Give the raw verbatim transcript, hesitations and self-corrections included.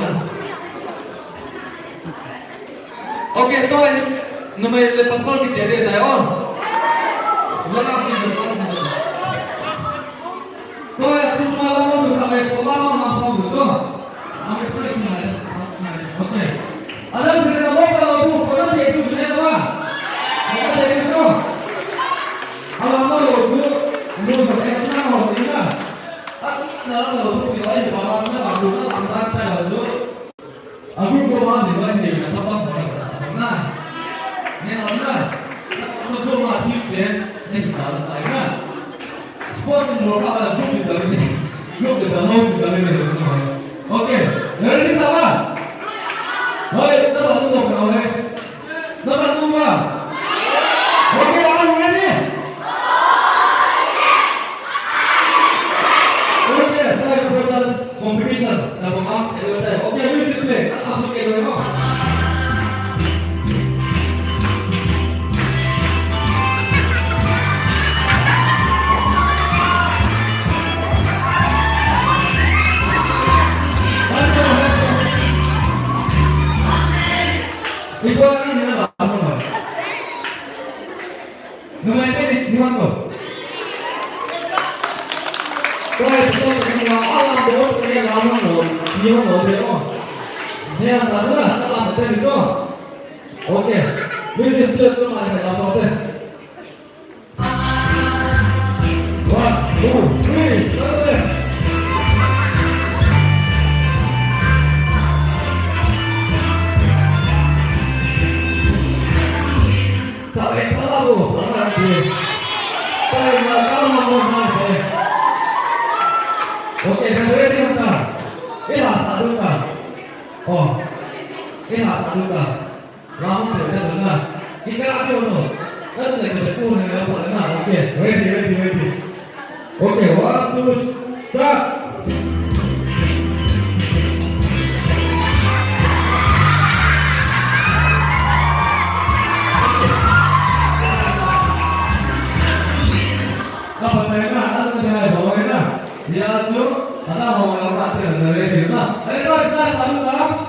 na. Okay, tua hi numei le pasal kiti ding tai o. Langa ti. Tua hi tu ma la mo tu ka le ko la mo na ko tu. Ami tu ni na. Okay. Ada sisi na mo ka lo tu, ko na ti tu sini na ba. Ada ti tu. Ala mo lo tu, mo sa ka na mo ni na. Atu na la lo tu ti ai ba la na la tu na la na sa la tu. A group ko ma ni ba ni na chapa ko na sa na. Ni na na. Na ko ma ti pe ni ta la ta na. Sports in mo ka la group ni ta ni. Group ni ta mo si ta ni. Okay. Ready ta ba? Hoi, ta ba tu ko ka hoi. Number two ba? Okay, are you ready? Okay, flag football competition. Number one, okay, music play. Up to you. Numei te ni, ji hon lo. Koi, so, so, ni wa, alam do, so, ni la hon lo, ji hon lo, de, oh. He, ta, so, na, ta, la, te, ni, to. Okay. Music play, to, ma, la, so, te. One, two, three, start, te. Okay, ready, ready, ready. Oh, okay, ready, ready, ready. Start. Kapatay na, ano na, bawal na. Diya, so, ano, bawal na, pati na, ready na. Ay, na, na, salut na.